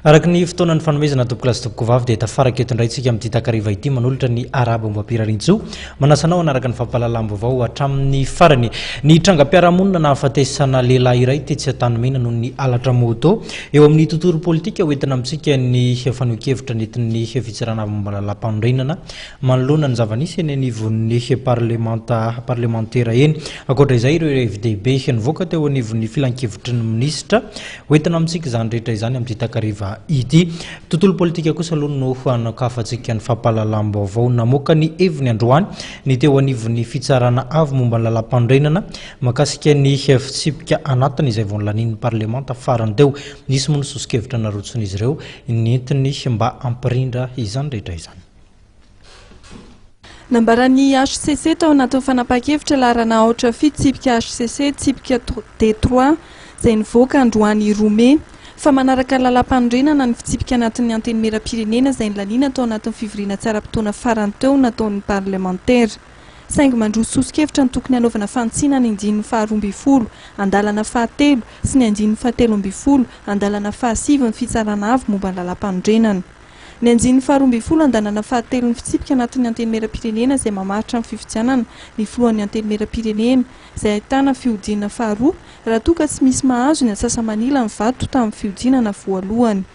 Araka ny fotoana nifanomezana tompokolahy sy tompokovavy dia tafaraka eto indray isika amin'ity takariva ity manolotra ny arahaba ombam-pirariantsoa. Manasa anao hanaraka ny fampahalalam-baovao hatramin'ny farany. Ny trangam-piarahamonina nahafatesana lehilahy iray tetsy Antanimena noho ny halatra moto. Eo amin'ny tontolo politika hoentina amintsika ny fanehoan-kevitra nentin'ny fitsarana avo momba ny lalàmpanorenana manoloana ny zava-nisy eny anivon'ny parlemanta parlemantera eny. Ankoatra izay ireo hevi-dehibe nivoaka teo anivon'ny filankevitry ny minisitra. Hoentina amintsika izany rehetra izany amin'ity takariva ity. Tontolo politika kosa aloha no hanokafantsika ny fampahalalam-baovao. Namoaka ny heviny androany ny teo anivon'ny fitsarana avo momba ny lalàmpanorenana mahakasika ny fitsipika anatiny izay vao nolanian'ny parlemanta farany teo. Nisy moa ny soso-kevitra narotson'izy ireo nentiny mba hampirindra izany rehetra izany. Nambaran'ny hcc tao anatin'ny fanapahan-kevitra laharana aotra fito tsipika hcc tsipika D trois izay nivoaka androany roa mey fa manaraka lalàmpanorenana ny fitsipika anatin'ny Antenimierampirenena izay nolaniana tao anatin'ny fivoriana tsy ara-potoana farany teo nataon'ny parlemantera. Saingy mandroso soso-kevitra ny tokony hanaovana fanitsiana ny andininy faha-12 andalana fahatelo sy ny andininy faha-13 andalana fahasivy ny Fitsarana Avo momba ny lalàmpanorenana. Ny andininy faha-12 andanana fahatelon'ny fitsipika anatin'ny Antenimierampirenena izay mamaritra ny fifidianana ny filohan'ny Antenimierampirenena izay ahitana fihodinana faharoa raha toa ka tsy misy mahazo ny antsasa-manila ny vato tamin'ny fihodinana voalohany.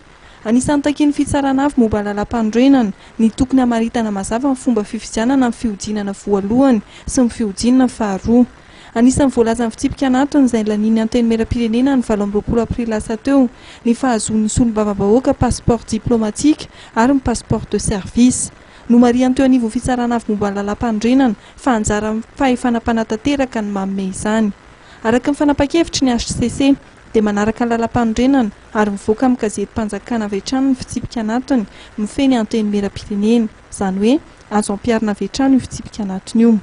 Anisan'ny takian'ny Fitsarana Avo momba ny Lalàmpanorenana ny tokony hamaritana mazava ny fomba fifidianana ny fihodinana voalohany sy ny fihodinana faharoa. Anisan'ny voalazan'ny fitsipika anatiny izay nilanian'ny Antenimierampirenena ny 28 aprily lasa teo ny fahazoan'ny solombavambahoaka passeport diplomatique ary ny passeport de service. Nomarihany teo anivon'ny Fitsarana Avo momba ny Lalàmpanorenana fa anjaran'ny fahefana mpanatanteraka ny manome izany. Araka ny fanapan-kevitry ny hcc dia manaraka ny Lalàmpanorenana ary mivoaka amin'ny gazetim-panjakana avy hatrany ny fitsipika anatiny mifehy ny Antenimierampirenena. Izany hoe azo ampiharina avy hatrany io fitsipika anatiny io.